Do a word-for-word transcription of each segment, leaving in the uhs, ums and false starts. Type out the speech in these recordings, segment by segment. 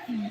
You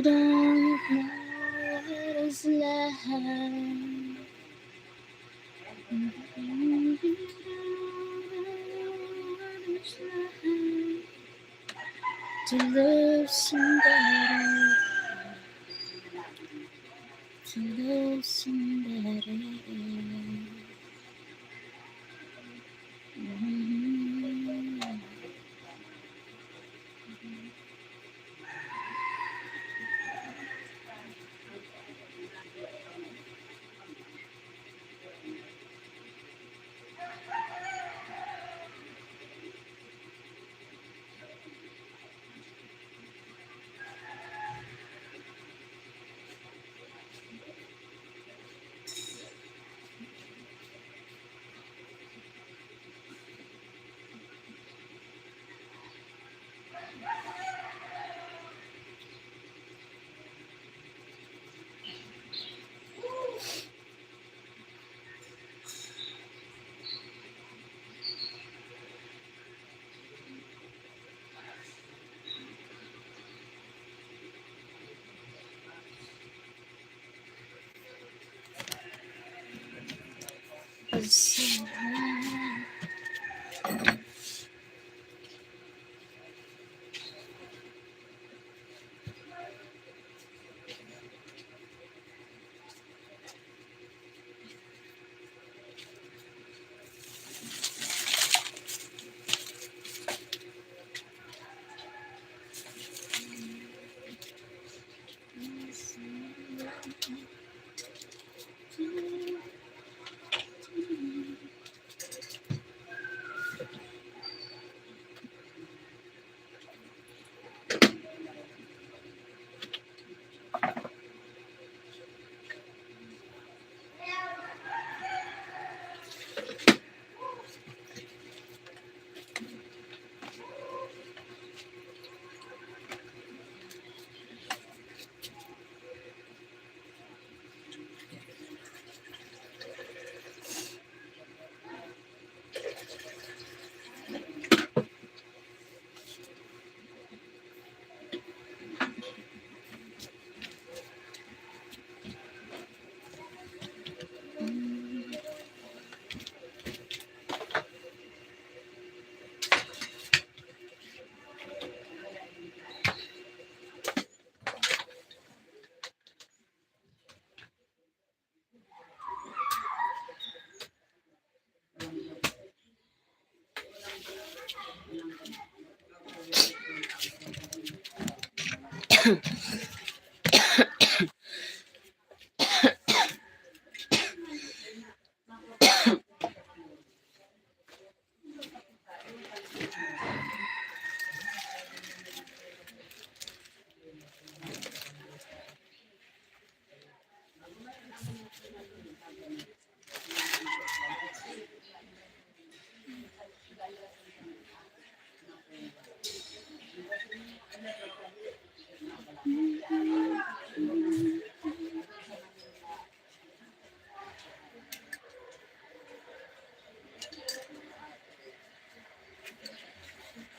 don't know what it's like. To love somebody, to love somebody.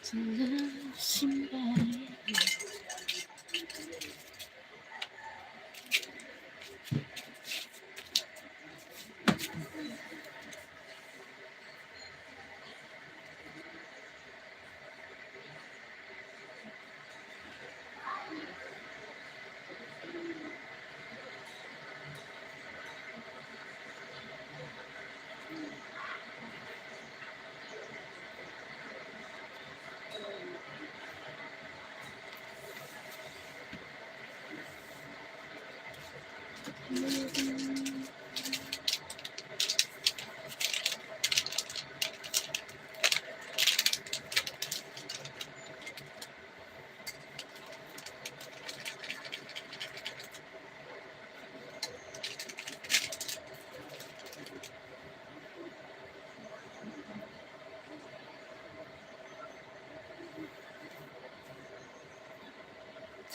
To love somebody.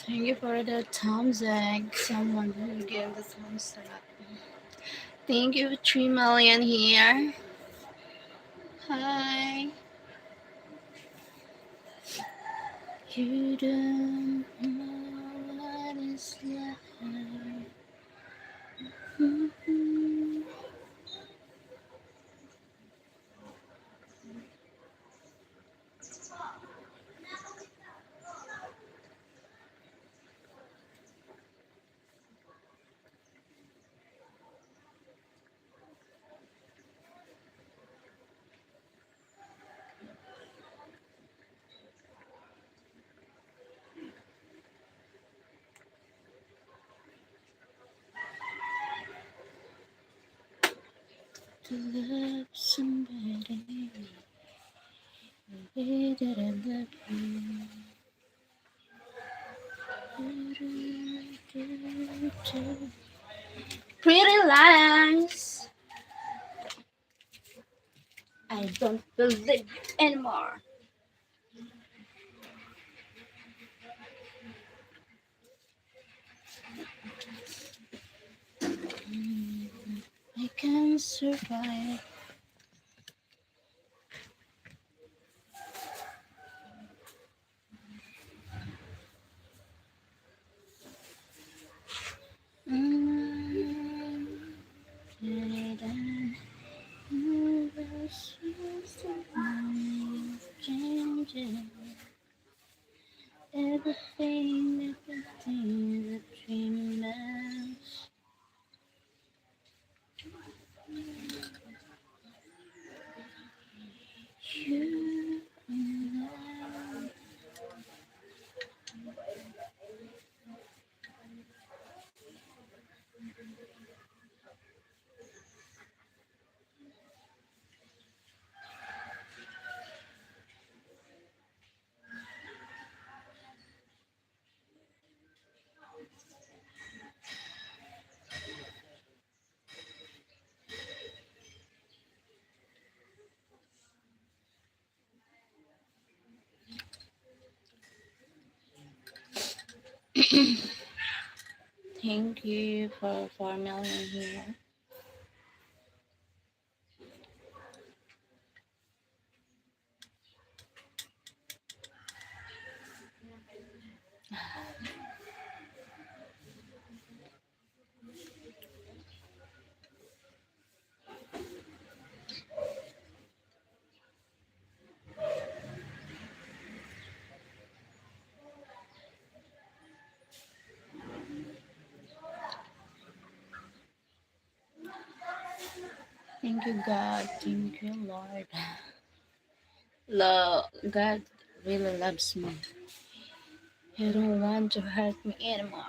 Thank you for the thumbs up. Someone who gave the thumbs up. Thank you, three million here. Hi. You don't know what it's like. Mm-hmm. To love somebody the way that I love you. Pretty lies. I don't believe you anymore. I can survive. Mm, changing. Everything, everything that dream ends. You and I. Thank you for four million here. Thank you, God. Thank you, Lord. Lo-, God really loves me. He don't want to hurt me anymore.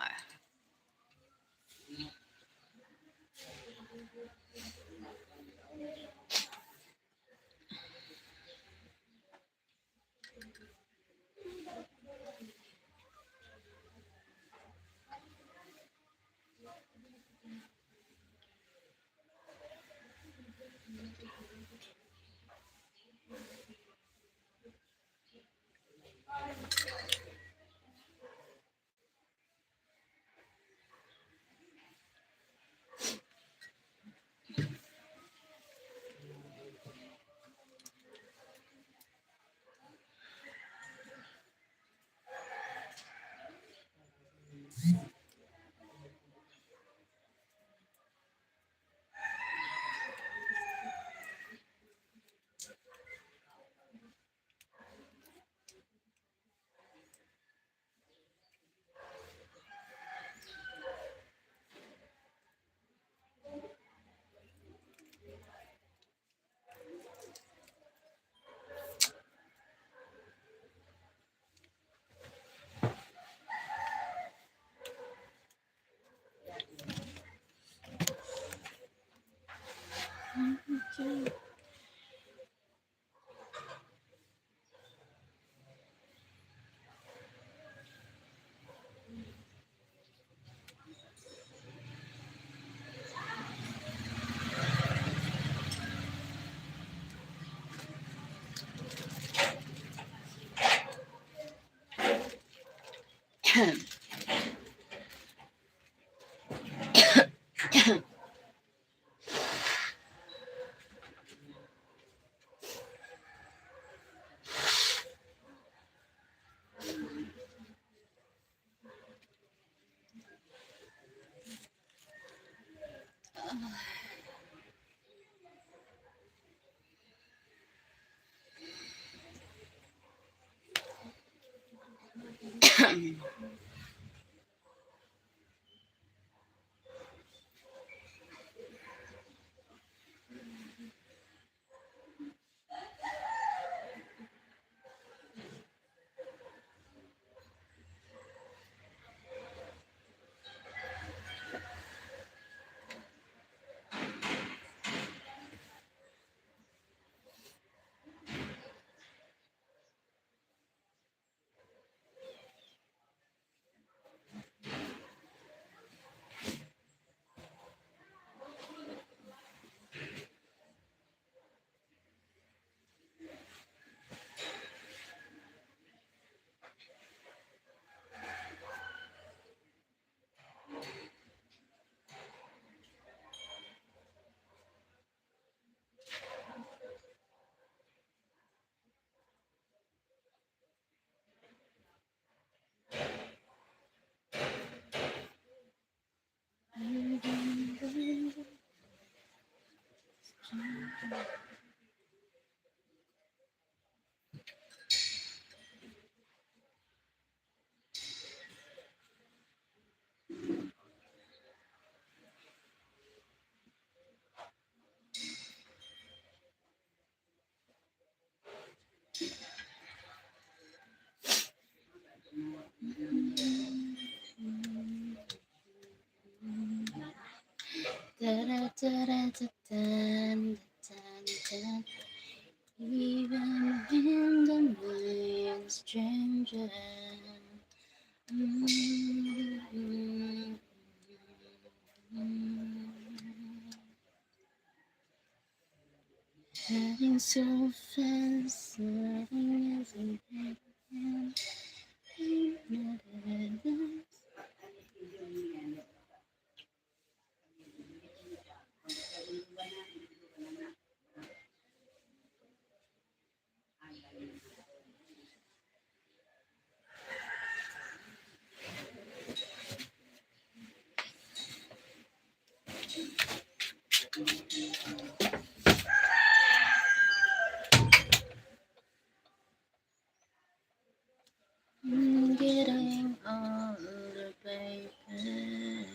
Da-da-da-da-da-da-da-da-da. Even in the night, stranger. Mm-hmm. Heading so fast, nothing is impossible. I'm getting older, baby.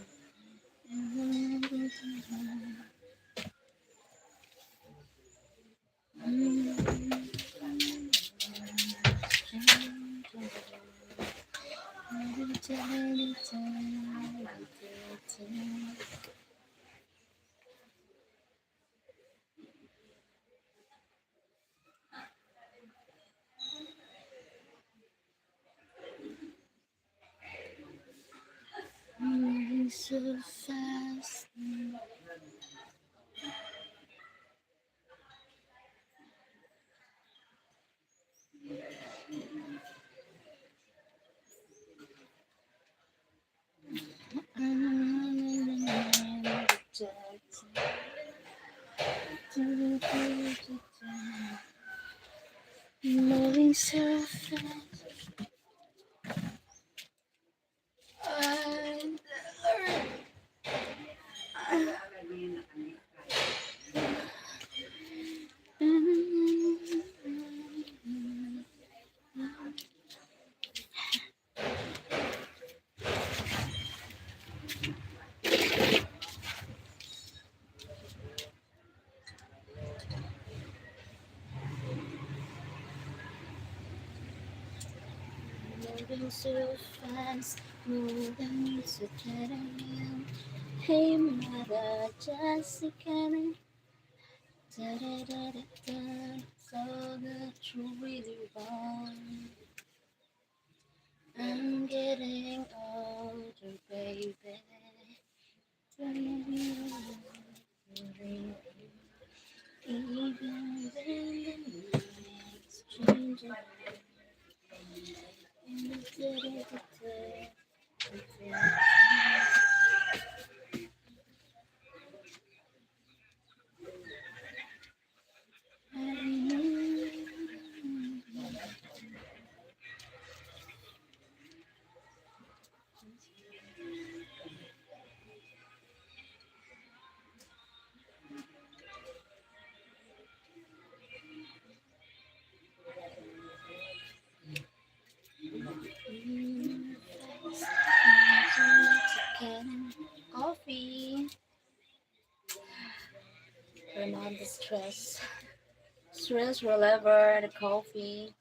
Moving so fast. Moving so fast. Moving so fast, moving so terrible. Hey, Mother Jessica. Da, da, da, da, da. So that you really want. I'm getting older, baby. Even when the nights change, Stress. Stress reliever, the coffee.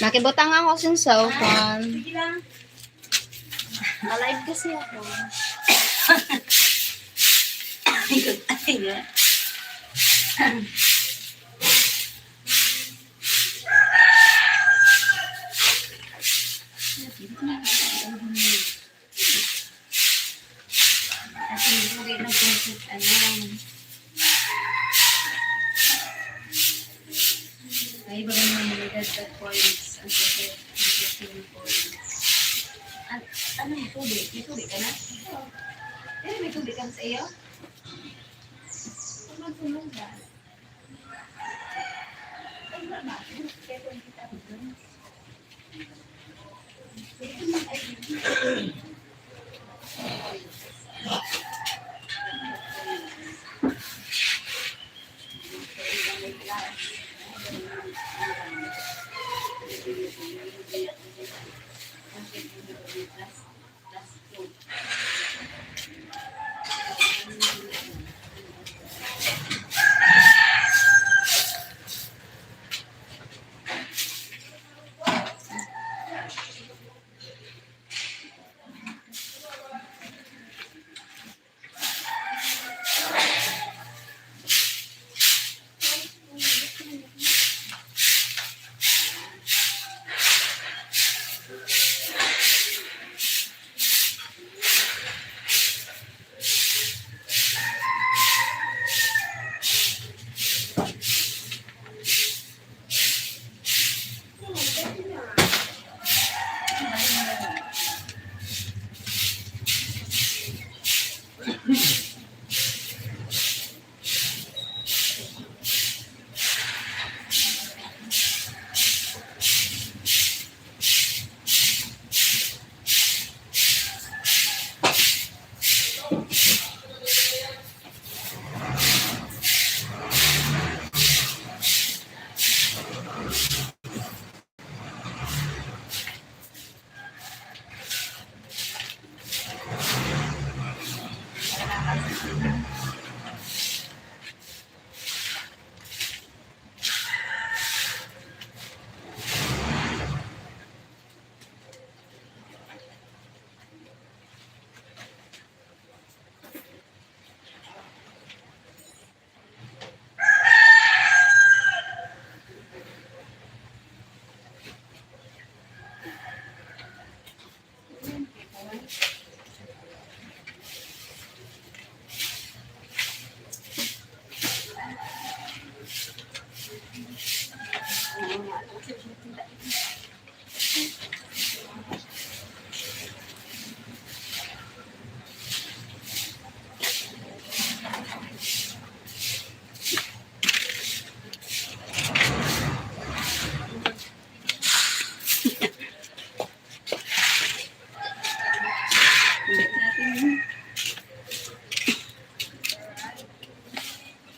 Nakibutang ako sa cellphone. Sige lang. Alive kasi ako. Ay, ay, ay. Kasi hindi ko rin nag-consult, ano. Ay, iba naman yung dagdag points. Ang susunod, ang susunod points. An-, ano yung tubig? May tubig ka na? Pero may tubig ka sa iyo? Kung magsunod ka, ay, wala ba? Kaya kung kita ko dun.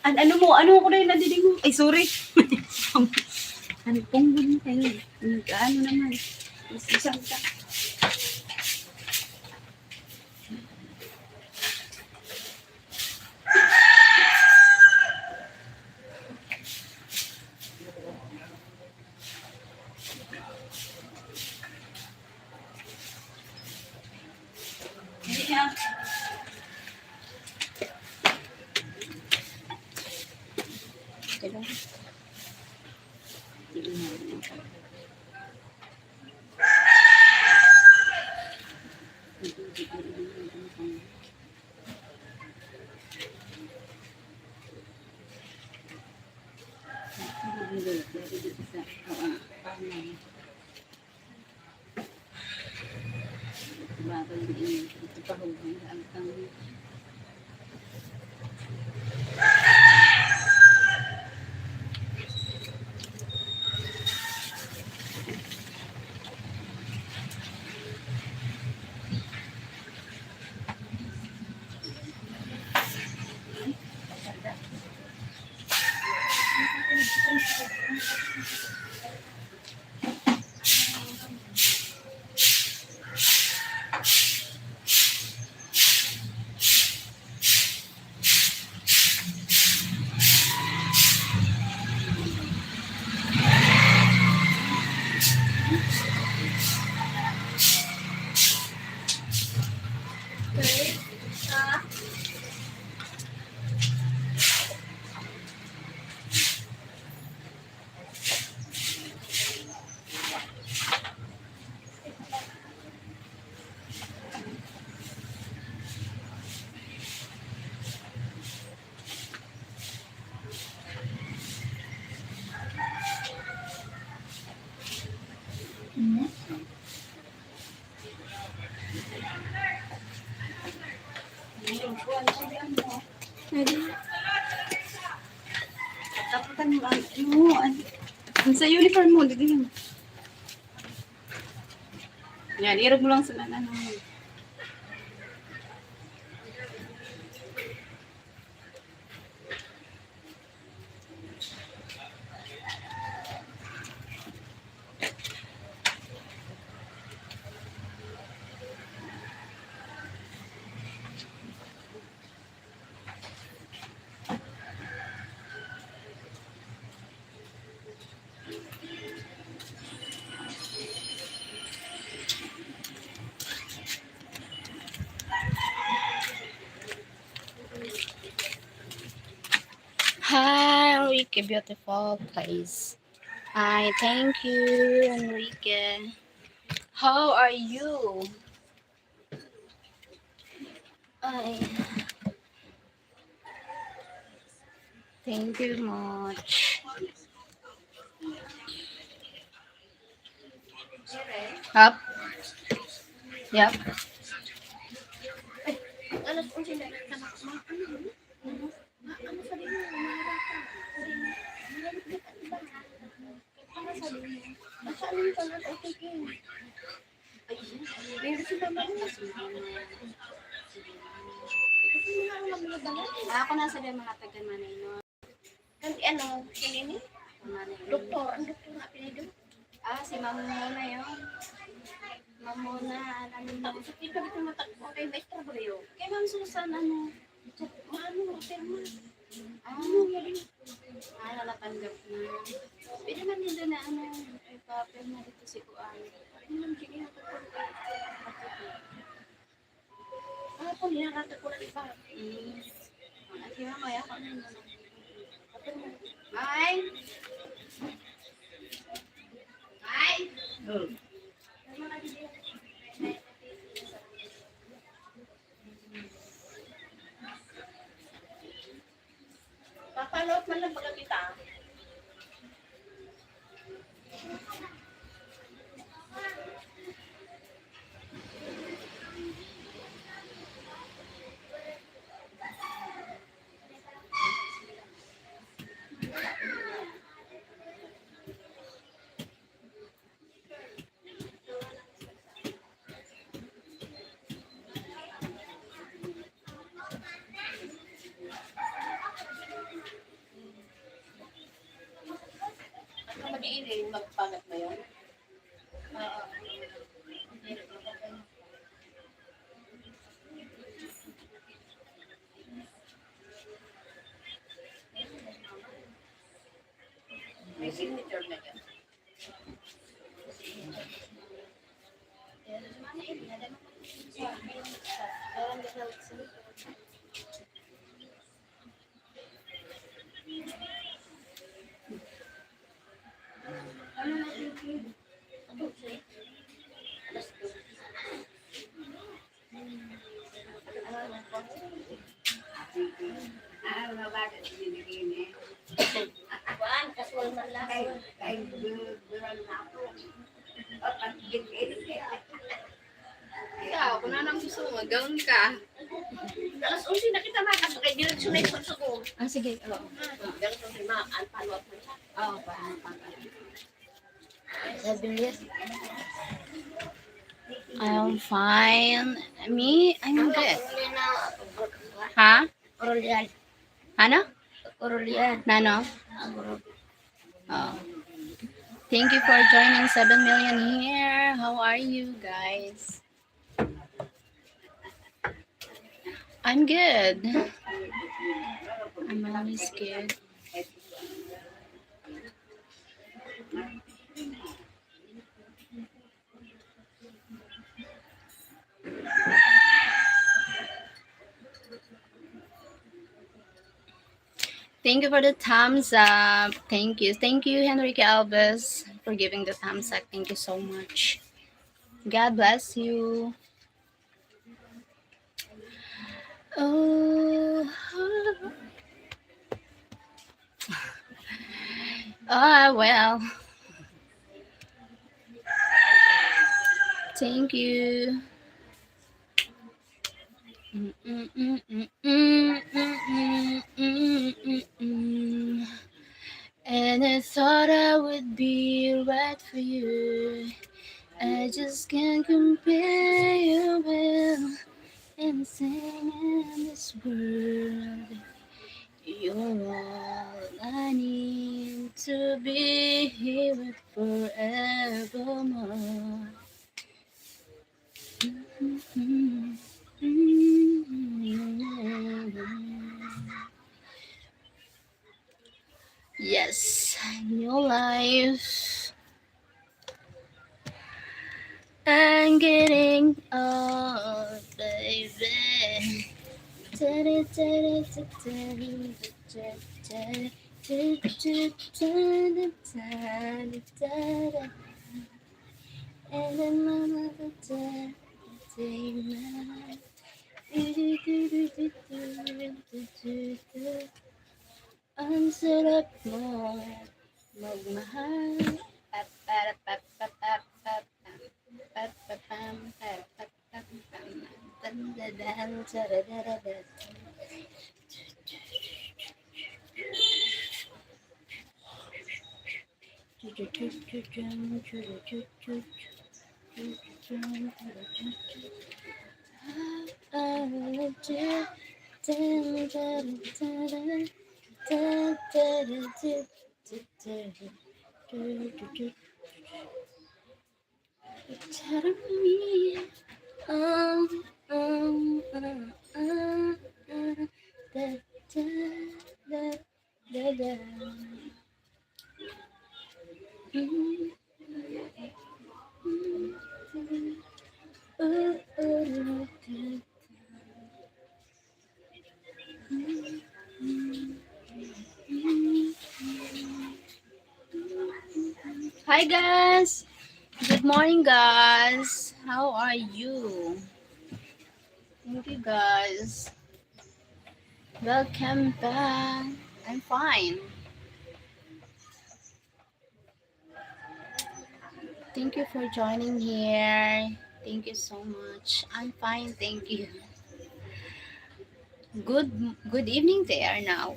An-, ano mo? Ano ko na yung nadiding mo? Ay, sorry. Ano, punggol mo kayo? Nag-ano naman? Mas isang ka. Taputan mo ang, ano mo, an-, ang sa uniform mo, dito yun. Yan, irog mo lang sa ano. Hi, Enrique, beautiful place. Hi, thank you, Enrique. How are you? Ay. Thank you much. Up. Yep. Alas onse na rin. Ah, ako na sabi ang mga taga Manay, no? Kan, ano, sino ni? Manay. Doktor, ang doktor na apelyido? Ah, si Ma'am Mona yun. Ma'am Mona, ano, ang tao sa kita dito matag-, kay Maestra Breo. Kay Ma'am Susan, ano, maano, pirma. Ah, ano, yun? Ah, natanggap na. Pwede man nila na, ano, ipapirma dito si Kuan. Ano man, sige, ako po. Ah, po, niya, nasa ko na iba. Mm. Ah, sige, mamaya ako na yun. Ay! Ay! Hmm. Papalot man lang pagkakita. Ang madiin eh, magpagat na yun. Oo. May signature na yun. Kuan, kaswal man lang. Ikaw, kung anong gusto mo, gawin ka. Alas onse na kita, ma, kaso kay direksyon na yung pagsuko. Ah, sige. Oo. Alas onse, ma, ang follow-up mo siya. Oo, pa, pa, pa. Sabi niya, "I'm fine." Me, I'm good. Ha? Orolian. Ano? Orolian. Nano? Agro. Oh. Thank you for joining seven million here. How are you guys? I'm good. I'm always good. Thank you for the thumbs up. Thank you. Thank you, Henrique Alves, for giving the thumbs up. Thank you so much. God bless you. Oh. Ah, well. Thank you. Mm-mm-mm-mm-mm-mm-mm-mm. And I thought I would be right for you. I just can't compare you with anything in this world. You're all I need to be here with forevermore. Yes, new life. I'm getting old, baby. And then another day, day night. Ang sarap mo magmahal. Papapapapapapapapapapam, papapapam, pam, pam, dadam, charadadada. Charami. Ah, ah, ah, ah, ah. Da, da, da, da, da. Mm, mm, mm. Oh, oh, oh, oh. Hi, guys. Good morning, guys. How are you? Thank you, guys. Welcome back. I'm fine. Thank you for joining here. Thank you so much. I'm fine, thank you. Good, good evening there now.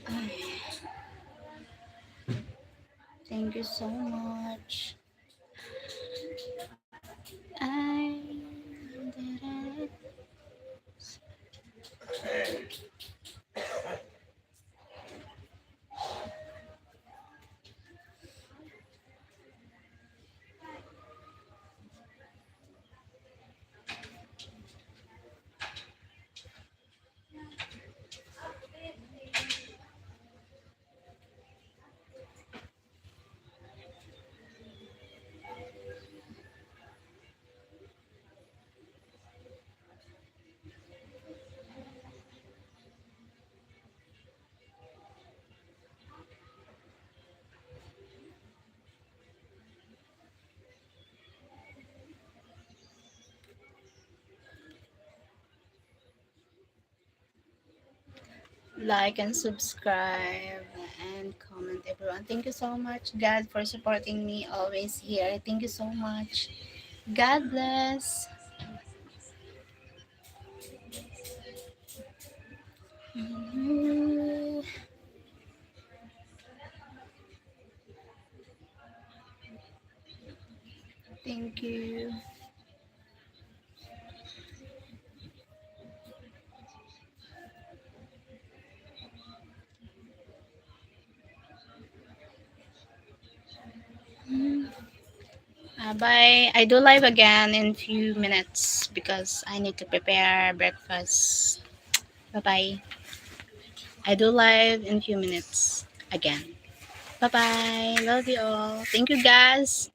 Ay. Thank you so much. Ay. Like and subscribe and comment, everyone. Thank you so much, God, for supporting me always here. Thank you so much. God bless. Thank you. Uh, bye. I do live again in few minutes because I need to prepare breakfast. Bye-bye. I do live in few minutes again. Bye-bye. Love you all. Thank you, guys.